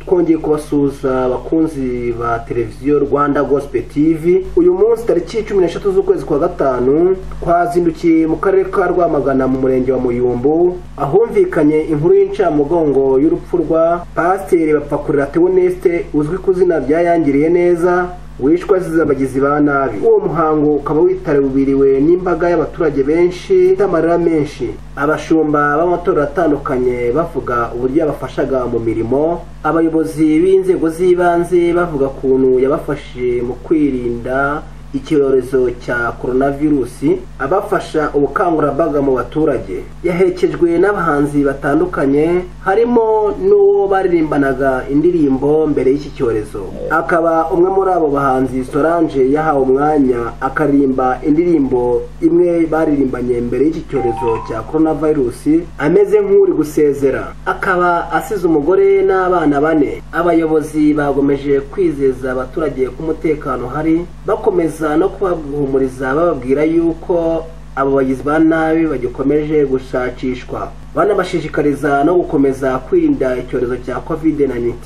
Twongeye kubasuhuza abakunzi ba televiziyo Rwanda Gospel TV. Uyu munsi tariki 13 z'ukwezi kwa gatanu twazindukiye mu karere ka Rwamagana mu murenge wa Muyumbu, ahumvikanye inkuru y'incamugongo y'urupfu rwa Pasiteri Bapfakurera Theoneste uzwi ku izina rya Yangiriye Neza, wishwe azize abagizi ba nabi. Uwo muhango ukaba witabiriwe n'imbaga y'abaturage benshi n'amarira menshi. Abashumba b'amatorero atandukanye bavuga uburyo yabafashaga mu mirimo, abayobozi b'inzego z'ibanze bavuga ukuntu yabafashije mu kwirinda icyorezo cya coronavirusi, abafasha ubukangurambaga mu baturage. Yaherekejwe n'abahanzi batandukanye harimo n'uwo baririmbanaga indirimbo mbere y'iki cyorezo, akaba umwe muri abo bahanzi Solange yahawe umwanya akaririmba indirimbo imwe baririmbanye mbere y'iki cyorezo cya coronavirus, ameze nk'uri gusezera. Akaba asize umugore n'abana bane. Abayobozi bagomeje kwizeza abaturage ko umutekano uhari, bakomeza no kubahumuriza bababwira yuko abo bagizi ba nabi bagikomeje gushakishwa, banabashishikariza no gukomeza kwirinda icyorezo cya COVID-19.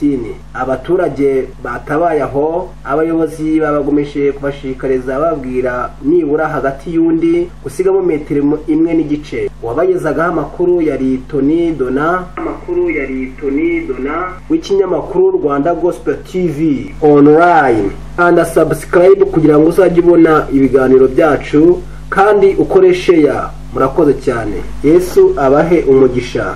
Abaturage batabaye aho, abayobozi babagomeje kubashishikariza bababwira nibura hagati y'undi gusigamo metero 1.5. Uwabagezagaho amakuru yari Tony Dona, w'ikinyamakuru Rwanda Gospel TV online. Kanda subscribe kugira ngo uzajye ubona ibiganiro byacu, kandi ukore share. Murakoze cyane. Yesu abahe umugisha.